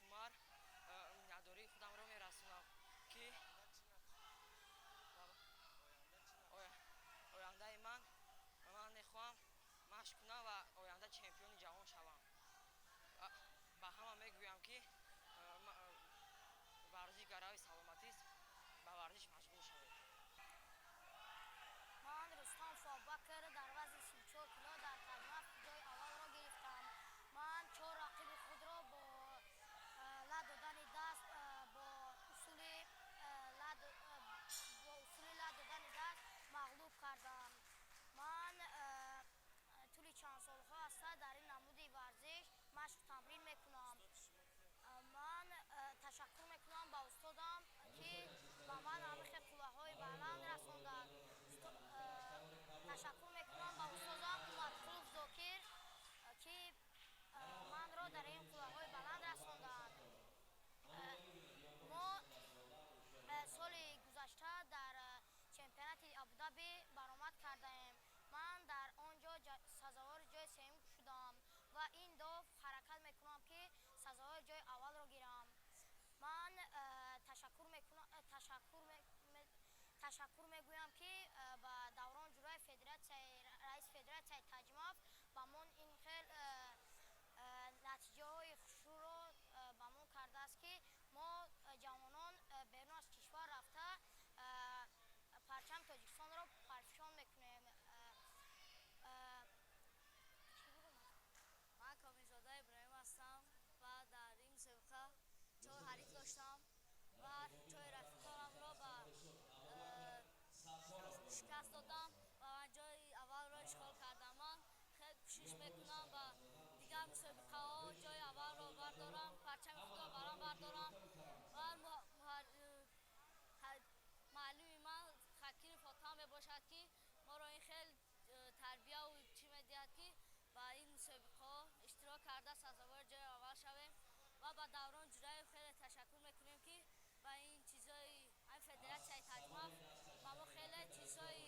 Ҷураев Умар миннатдории худамро мерасонам, ки ояндаи ман мехоҳам машқ кунам ва оянда чемпиони ҷаҳон шавам. Ба ҳама мегӯям, ки варзиш гарави саломатист, ба варзиш машғул шавед. Ман Рустам Абубакр, дар вазни 34 кило дар Таҷмаф ҷои аввалро гирифтам. Ман чор рақиби худро бо лат додани даст, бо усули лат додани даст мағлуб кардам. Ман тӯли чанд солҳо аста дар ин намуди варзиш машқу тамрин мекунам. Ман ташаккур мекунам ба устодам, ки ба ман ҳамин хел қувваҳои баланд расонданд. Ташаккур мекунам ба устодам Умарқулов Зокир, ки манро дар ин қувваҳои баланд расонданд. Мо соли гузашта дар чемпионати Абудаби баромад кардаем. Ман дар он ҷо сазовори ҷои сеюм шудам ва ин дафъ ҳаракат мекунам, ки сазовори ҷои аввалро гирам. Ман ташаккур мегӯям, ки ба Даврон Ҷураев, федератсияи, раиси федератсияи Таҷмаф, ба мо ин хел натиҷаҳои хушрӯро ба мо кардааст, ки мо ҷавонон берун аз кишвар рафта, парчами Тоҷикистонро парфишон мекунем. Чӣ бигӯям? Ман Комилзода Иброҳим ҳастам ва дар ин мусобиқа чор ҳариф доштам ва чори рафиқонамро ба шикаст додам ва ман ҷои аввалро ишғол кардам. Ман хеле кӯшиш мекунам, ба дигар мусобиқаҳо ҷои аввалро бардорам, парчами худро баланд бардорам. Ва муаллими ман Хакими Фотам мебошад, ки моро ин хел тарбияву чӣ медиҳад, ки ба ин мусобиқаҳо иштирок карда, сазовори ҷои аввал шавем. Ва ба Даврон Ҷураев хеле ташаккур мекунем, ки ба ин чизҳои ин федератсияи Таҷмаф ба мо хеле чизҳои